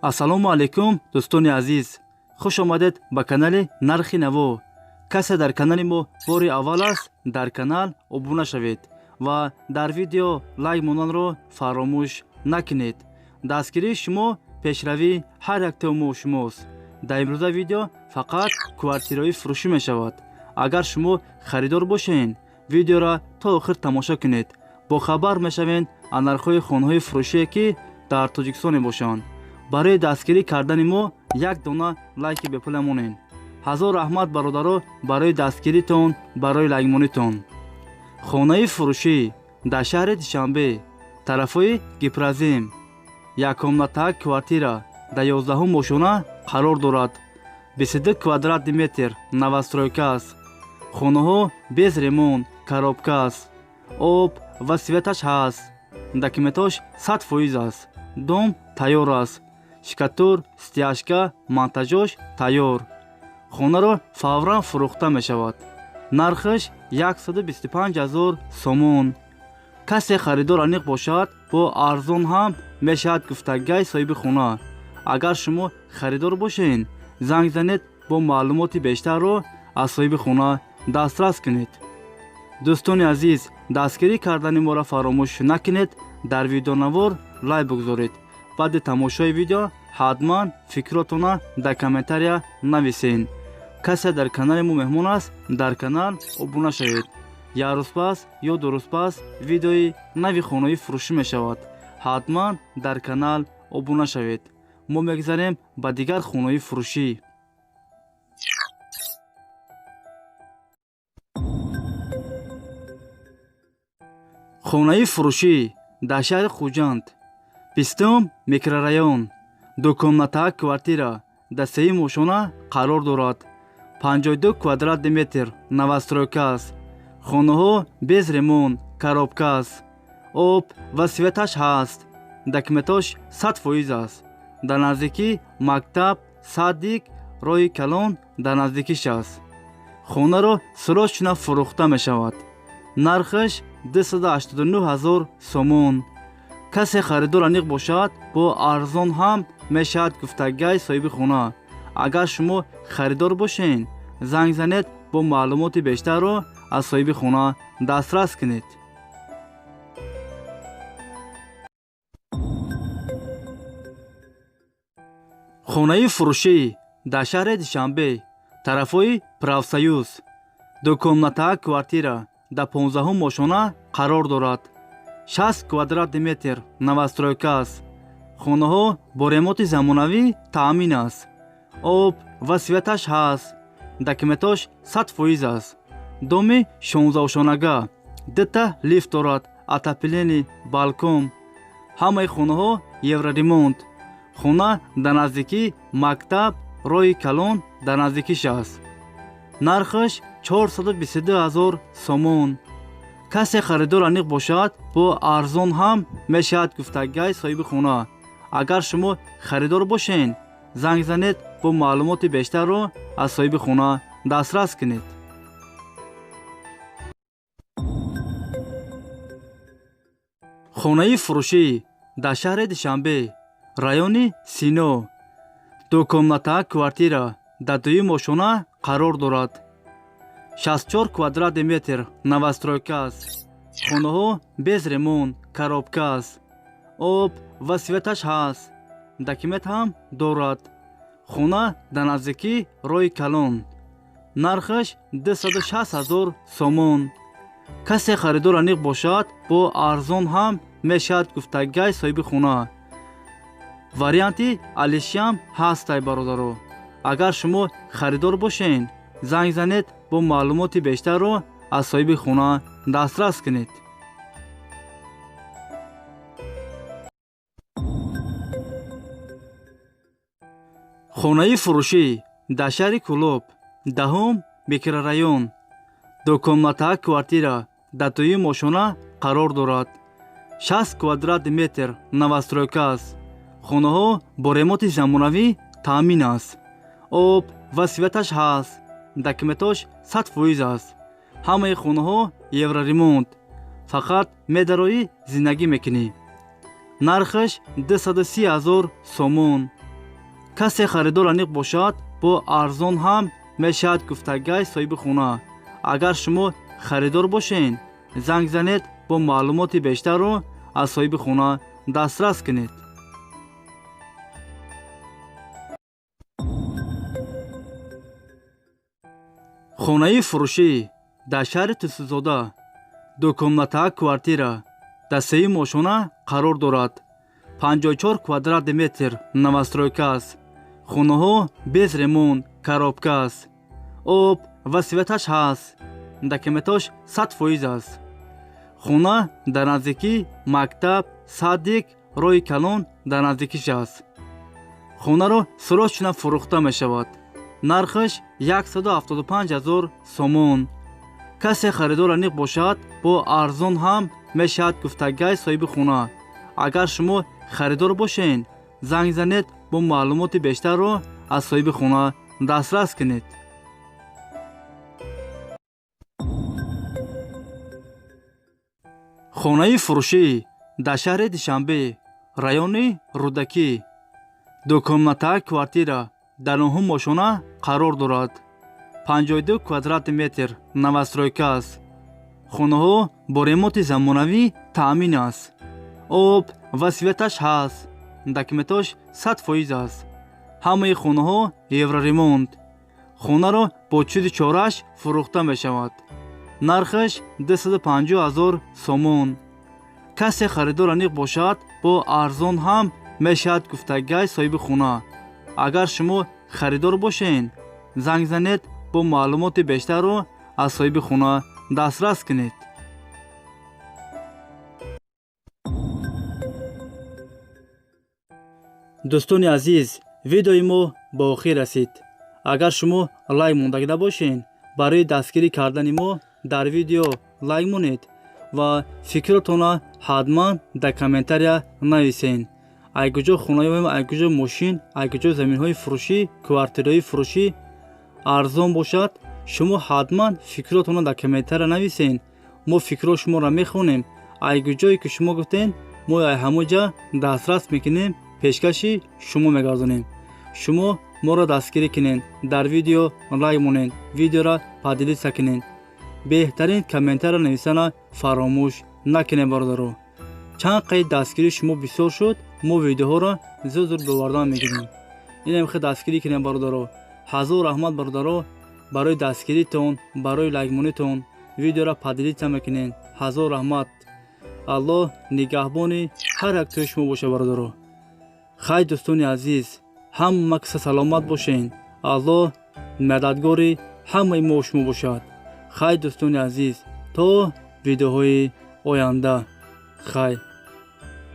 Ассалому алайкум, дӯстони азиз, хуш омадед ба канали Нархи Наво. Касе дар канали мо бори аввал аст, дар канал обуна шавед ва дар видео лайк монданро фаромӯш накунед. Дастгирии шумо пешравии ҳар яктаи мо шумост. Дар имрӯза видео фақат квартираҳои фурӯшӣ мешавад. Агар шумо харидор бошед, видеоро то охир тамошо кунед, бохабар мешавед аз нархҳои хонаҳои фурӯшие, ки дар Тоҷикистон мебошанд. Барои дастгирӣ кардани мо як дона лайки бепула монед. Ҳазор раҳмат, бародаро, барои дастгиритон, барои лайкмонитон. Хонаи фурӯшӣ дар шаҳри Душанбе, тарафҳои Гипрозем, яккомната квартира дар 11-ум ошёна қарор дорад, 22 квадратный метр, новостройка аст. Хонаҳо без ремонт, коробка аст, об ва светаш ҳаст, документош 100% аст. Дом тайёр аст, штукатур, стяжка, монтажош тайёр. Хонаро фавран фурӯхта мешавад. Нархаш 125 000 сомон. Касе харидор аниқ бошад, бо арзон ҳам мешавад, гуфтагай соҳиби хона. Агар шумо харидор бошед, занг занед, бо маълумоти бештарро аз соҳиби хона дастрас кунед. Дӯстони азиз, дастгирӣ кардани моро фаромӯш накунед, дар видеонавор лайк бигузоред. Баъди тамошои видео ҳатман фикротона дар комментария нависед. Касе дар канали мо меҳмон аст, дар канал обуна шавед. Як рӯз пас ё 2 рӯз пас видеои нави хонаи фурӯшӣ мешавад. Ҳатман дар канал обуна шавед. Мо мегзарем ба дигар хонаи фурӯшӣ. Хонаи фурӯшӣ дар шаҳри Хуҷанд, 20-ум микрорайон, дукомната квартира дар сеюм ошёна қарор дорад, 52 квадратный метр, новостройка аст. Хонаҳо без ремонт, коробка аст, об ва светаш ҳаст, документош 100% аст. Дар наздикӣ мактаб, садик, роҳи калон дар наздикиш аст. Хонаро срочно фурӯхта мешавад. Нархаш 289 000 сомон. Касе харидор аниқ бошад, бо арзон ҳам мешавад, гуфтагай соҳиби хона. Агар шумо харидор бошед, занг занед, бо маълумоти бештарро аз соҳиби хона дастрас кунед. Хонаи фурӯшӣ дар шаҳри Душанбе, тарафҳои Профсоюз, дукомната квартира дар 15-ум ошёна қарор дорад, 60 квадратный метр, новостройка аст. Хонаҳо бо ремонти замонавӣ таъмин аст, об ва светаш ҳаст, документош 100% аст. Доми 16-ошёнага, дута лифт дорад, отопление, балкон. Ҳамаи хонаҳо евроремонт. Хона дар наздикӣ мактаб, роҳи калон дар наздикиш аст. Нархаш 422 000 сомон. Касе харидор аниқ бошад, бо арзон ҳам мешавад, гуфтагай соҳиби хона. Агар шумо харидор бошед, занг занед, бо маълумоти бештарро аз соҳиби хона дастрас кунед. Хонаи фурӯшӣ дар шаҳри Душанбе, райони Сино, дукомната квартира дар дуюм ошёна қарор дорад, 64 квадратный метр, новостройка аст. Хонаҳо без ремонт, коробка аст, об ва светаш ҳаст, документ ҳам дорад. Хона дар наздикӣ роҳи калон. Нархаш 260 000 сомон. Касе харидор аниқ бошад, бо арзон ҳам мешавад, гуфтагай соҳиби хона. Варианти алишиам ҳастай, бародаро. Агар шумо харидор бошед, занг занед, бо маълумоти бештарро аз соҳиби хона дастрас кунед. Хонаи фурӯшӣ дар шаҳри Кӯлоб, 10-ум микрорайон, дукомната квартира дар дуюм ошёна қарор дорад, 60 квадратный метр, новостройка аст. Хонаҳо бо ремонти замонавӣ таъмин аст, об ва светаш ҳаст, документош 100% аст. Ҳамаи хонаҳо евроремонт, фақат медароӣ, зиндагӣ мекунӣ. Нархаш 230 000 сомон. Касе харидор аниқ бошад, бо арзон ҳам мешавад, гуфтагай соҳиби хона. Агар шумо харидор бошед, занг занед, бо маълумоти бештарро аз соҳиби хона дастрас кунед. Хонаи фурӯшӣ дар шаҳри Тусузода, дукомната квартира дар сеюм ошона қарор дорад. 54 квадрати метр, новостройка аст. Хонаҳо без ремонт, коробка аст. Об ва светаш ҳаст. Документош 100% аст. Хона дар наздикӣ мактаб, садик, роҳи калон дар наздикиш аст. Хонаро срочно фурӯхта мешавад. Нархаш 175 000 сомон. Касе харидор аниқ бошад, бо арзон ҳам мешавад, гуфтагай соҳиби хона. Агар шумо харидор бошед, занг занед, бо маълумоти бештарро аз соҳиби хона дастрас кунед. Хонаи фурӯшӣ дар шаҳри Душанбе, райони Рӯдакӣ, дукомната квартира дар нуҳум ошона қарор дорад. 52 квадрати метр, новостройка аст. Хонаҳо бо ремонти замонавӣ таъмин аст. Об ва светаш ҳаст. Документош 100% аст. Ҳамаи хонаҳо евроремонт. Хонаро бо чизи чораш фурӯхта мешавад. Нархаш 250 000 сомон. Касе харидор аниқ бошад, бо арзон ҳам мешавад, гуфтагай соҳиби хона. Агар шумо харидор бошед, занг занед, бо маълумоти бештарро аз соҳиби хона дастрас кунед. Дӯстони азиз, видеои мо ба охир расид. Агар шумо лайк мондагӣ набошед, барои дастгирӣ кардани мо дар видео лайк монед ва фикротонро ҳатман дар комментария нависед. Ай куҷо хонаём, ай куҷо мошин, ай куҷо заминҳои фурӯшӣ, квартираҳои фурӯшӣ арзон бошад, шумо ҳатман фикротонро дар комментария нависед. Мо фикрҳои шуморо мехонем. Ай куҷое ки шумо гуфтед, мо ай ҳамон ҷа дастрас мекунем, пешкаши шумо мегардонем. Шумо моро дастгирӣ кунед, дар видео лайк монед, видеоро поделиться кунед. Беҳтарин комментария нависана фаромӯш накунед, бародаро. Чанд қайд дастгирии шумо бисёр шуд, мо видеоҳоро зуд зуд бовардан мегирем. Инам хел дастгирӣ кунед, бародаро. Ҳазор раҳмат, бародаро, барои дастгиритон, барои лайкмонитон, видеоро поделиться мекунед. Ҳазор раҳмат. Аллоҳ нигаҳбони ҳар як тои шумо боша, бародаро. Хай, дӯстони азиз, ҳама каса саломат бошед. Аллоҳ мададгори ҳамаи мо шумо бошад. Хай, дӯстони азиз, то видеоҳои оянда. Хай.